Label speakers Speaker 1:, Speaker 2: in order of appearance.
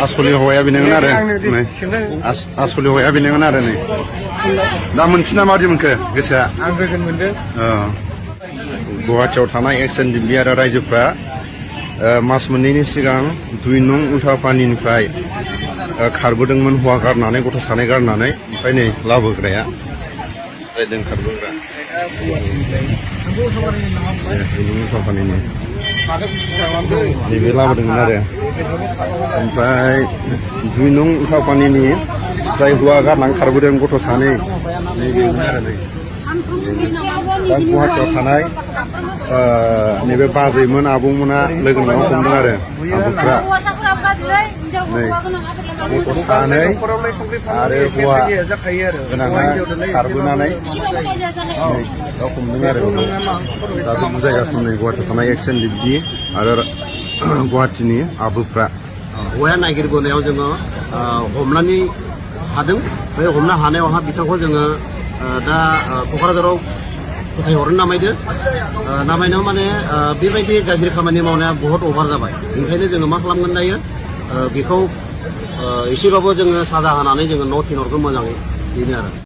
Speaker 1: आसलि हौवाया बेनोमोन आरो नै आसलि हौवाया बेनोमोन आरो नै दा मोनफिना माबादि मोनखो गोसोआ
Speaker 2: आं गोजोन मोनदों
Speaker 1: गुवाहाटियाव थानाय एक्स एन डिबि आरो रायजोफ्रा मास मोननैनि सिगां 2 नं उल्थापानिनिफ्राय खारबोदोंमोन हौवा गारनानै गथ' सानै गारनानै ओमफ्राय नै लाबोग्राया जायदों खारबोग्रा उल्थापानिनि नैबे लाबोदोंमोन आरो ओमफ्राय 2 नं उल्थापानिनि जाय हौवा गारनानै खारबोदों गथ' सानै नैबेमोन आरो नै दा गुवाहाटियाव थानाय नैबे बाजैमोन आबौमोना लोगो नांनानै हमदों आरो आबौफ्रा नै गथ' सानै आरो हौवा गोनाङा खारबोनानै दा हमदों आरो दा बुजायगासिनो नै गुवाहाटियाव थानाय एक्स एन डिबि आरो गुवाहाटिनि आबौफ्रा
Speaker 3: हौवाया नागिरबोनायाव जोङो हमनानै हादों बे हमनो हानायावहा बिथांखौ जोङो दा क'क्राझाराव फोथायहरनो नामायदो नामायनायाव माने बेबायदि गाज्रि खामानि मावनाया बहुत अभार जाबाय ओंखायनो जोङो मा खालामगोन दायो बेखौ एसेबाबो जोङो साजा होनानै जोङो न' थिनहरगोन मोजाङै बेनो आरो